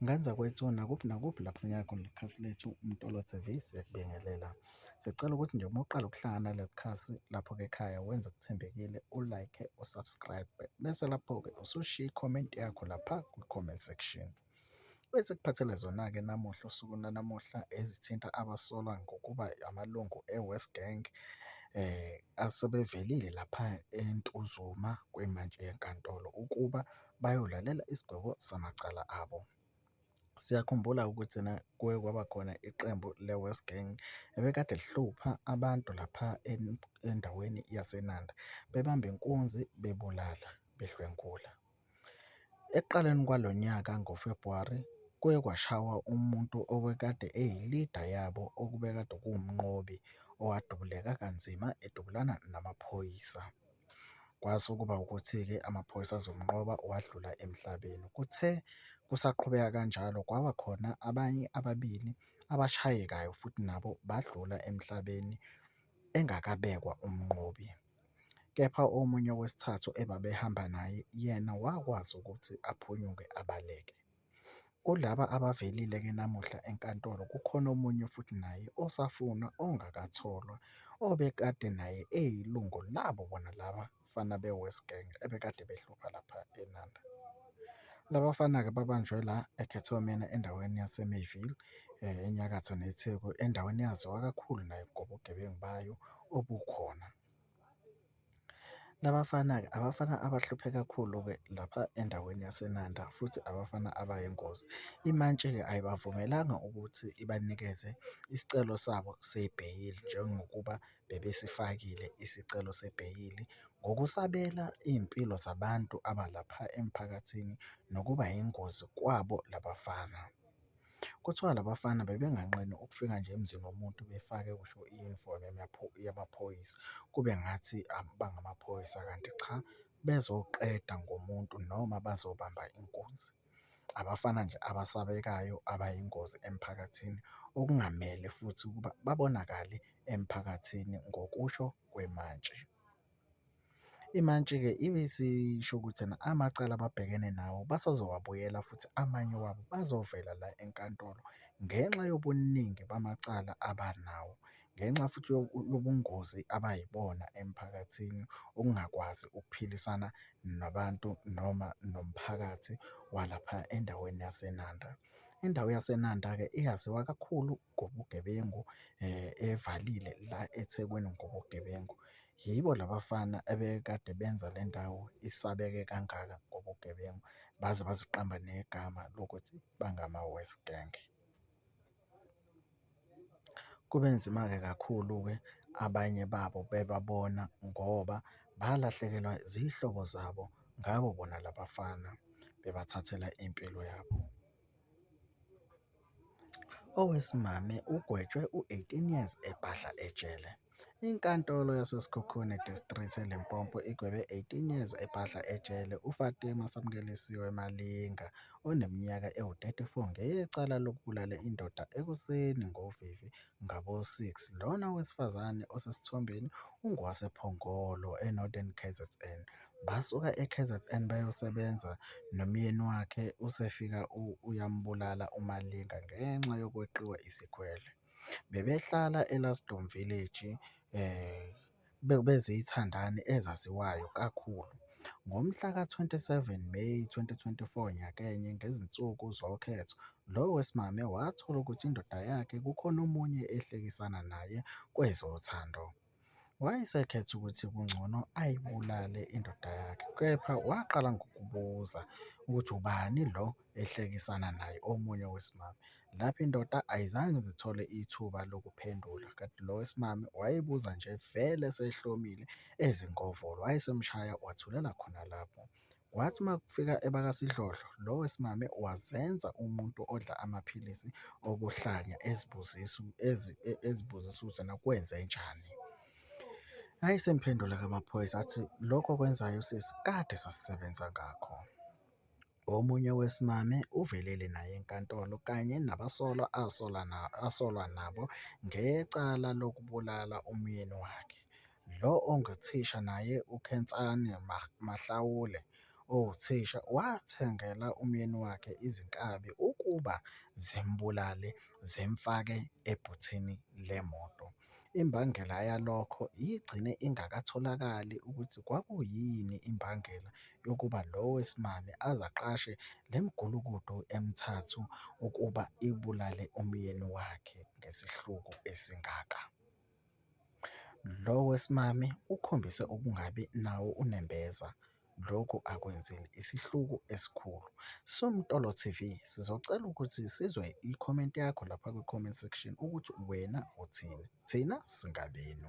Ngane zakwethu, nakuphi nakuphi la kufinyelela khona ikhasi lethu uMtolo TV, siyakubingelela. Sicela ukuthi nje uma uqala ukuhlangana naleli khasi lapho-ke ekhaya wenze okuthembekile u-like, u-subscribe, bese lapho-ke usushiya ikhomenti yakho lapha kwi-comment section. Esikuphathele zona-ke namuhla osukwini lwanamuhla ezithinta abasolwa ngokuba amalungu e-West Gang asebevelile lapha eNtuzuma kwimantshi yenkantolo ukuba bayolalela isigwebo samacala abo. Siyakhumbula ukuthi ena kuke kwaba khona iqembu le-West Gang ebekade lihlupha abantu lapha endaweni yaseNanda, bebamba inkunzi, bebulala, bedlwengula. Ekuqaleni kwalo nyaka ngoFebhuwari, kuye kwashawa umuntu obekade eyi-leader yabo okubekade kuwuMnqobi owadubuleka kanzima edubulana namaphoyisa. Kwase kuba ukuthi-ke amaphoyisa azomnqoba wadlula emhlabeni. Kuthe kusaqhubeka kanjalo kwaba khona abanye ababili abashayekayo futhi nabo badlula emhlabeni engakabekwa uMnqobi. Kepha omunye wesithathu ebabehamba naye yena wakwazi ukuthi aphunyuke abaleke. Kulaba abavelile-ke namuhla enkantolo kukhona omunye futhi naye osafunwa ongakatholwa, obekade naye eyilungu labo bona laba bafana be-West Gang ebekade behlupha lapha eNanda. La bafana-ke babanjwe la eCato Manor endaweni yase-Mayville, enyakatho neTheku, endaweni eyaziwa kakhulu nayo ngobugebengu bayo obukhona. La bafana-ke abafana abahluphe kakhulu-ke lapha endaweni yaseNanda futhi abafana abayingozi. Imantshi-ke ayibavumelanga ukuthi ibanikeze isicelo sabo sebheyili njengokuba bebesifakile isicelo sebheyili ngokusabela iy'mpilo zabantu abalapha emphakathini nokuba yingozi kwabo la bafana. Kuthiwa la bafana bebenganqeni ukufika nje emzini womuntu befake ngisho i-uniform yamaphoyisa, kube ngathi bangamaphoyisa kanti cha, bezoqeda ngomuntu noma bazobamba inkunzi. Abafana nje abasabekayo abayingozi emphakathini, okungamele futhi ukuba babonakale emphakathini ngokusho kwemantshi. Imantshi-ke ibisisho ukuthi ena amacala ababhekene nawo basazowabuyela futhi amanye wabo bazovela la enkantolo ngenxa yobuningi bamacala abanawo, ngenxa futhi yobungozi abayibona emphakathini, ukungakwazi ukuphilisana nabantu noma nomphakathi walapha endaweni yaseNanda. Indawo yaseNanda-ke iyaziwa kakhulu ngobugebengu evalile la eThekwini ngobugebengu. Yibo la bafana ebekade benza le ndawo isabeke kangaka ngobugebengu, baze baziqamba negama lokuthi bangama-West Gang. Kube nzima-ke kakhulu-ke abanye babo bebabona ngoba balahlekelwa zihlobo zabo ngabo bona la bafana bebathathela impilo yabo. Owesimame ugwetshwe u-18 years ebhadla ejele. Inkantolo yaseSekhukhune District eLimpopo igwebe 18 years ebhadla ejele uFatima Samkelisiwe Malinga oneminyaka ewu-34 ngecala lokubulala indoda ekuseni ngovivi ngabo-6. Lona wesifazane osesithombeni ungowasePhongolo, e-Northern KZN. Basuka e-KZN bayosebenza nomyeni wakhe usefika uyambulala uMalinga ngenxa yokweqiwa isikwele. Bebehlala eLasdom Village beziyithandani ezaziwayo kakhulu. Ngomhla ka-27 Meyi 2024 nyakenye ngezinsuku zokhetho, lo wesimame wathola ukuthi indoda yakhe kukhona omunye ehlekisana naye kwezothando. Wayesekhetha ukuthi kungcono ayibulale indoda yakhe, kepha waqala ngokubuza ukuthi ubani lo ehlekisana naye omunye wesimame. Lapho indoda ayizange ize ithole ithuba lokuphendula, kanti lo wesimame wayebuza nje vele esehlomile ezingovolo, wayesemshaya wathulela khona lapho. Kwathi uma kufika abakasidlodlo, lo wesimame wazenza umuntu odla amaphilisi okuhlanya ezibuzisa ezibuzisa ukuthi ena kwenzenjani. Ayesemphendula-ke amaphoyisa athi, lokhu okwenzayo sisi kade sasisebenza ngakho. Omunye wesimame uvelile naye enkantolo kanye nabasolwa asolwa asolwa nabo ngecala lokubulala umyeni wakhe. Lo onguthisha naye uKhensani Mahlaule. owuthisha wathengela umyeni wakhe izinkabi ukuba zimbulale, zimfake ebhuthini lemoto. Imbangela yalokho igcine ingakatholakali ukuthi kwakuyini imbangela yokuba lo wesimame aze aqashe le migulukudu emithathu ukuba ibulale umyeni wakhe ngesihluku esingaka. Lo wesimame ukhombise ukungabi nawo unembeza, lokhu akwenzile isihluku esikhulu. Somtolo TV, sizocela ukuthi sizwe ikhomenti yakho lapha kwi-comment section ukuthi wena uthini, thina singabenu.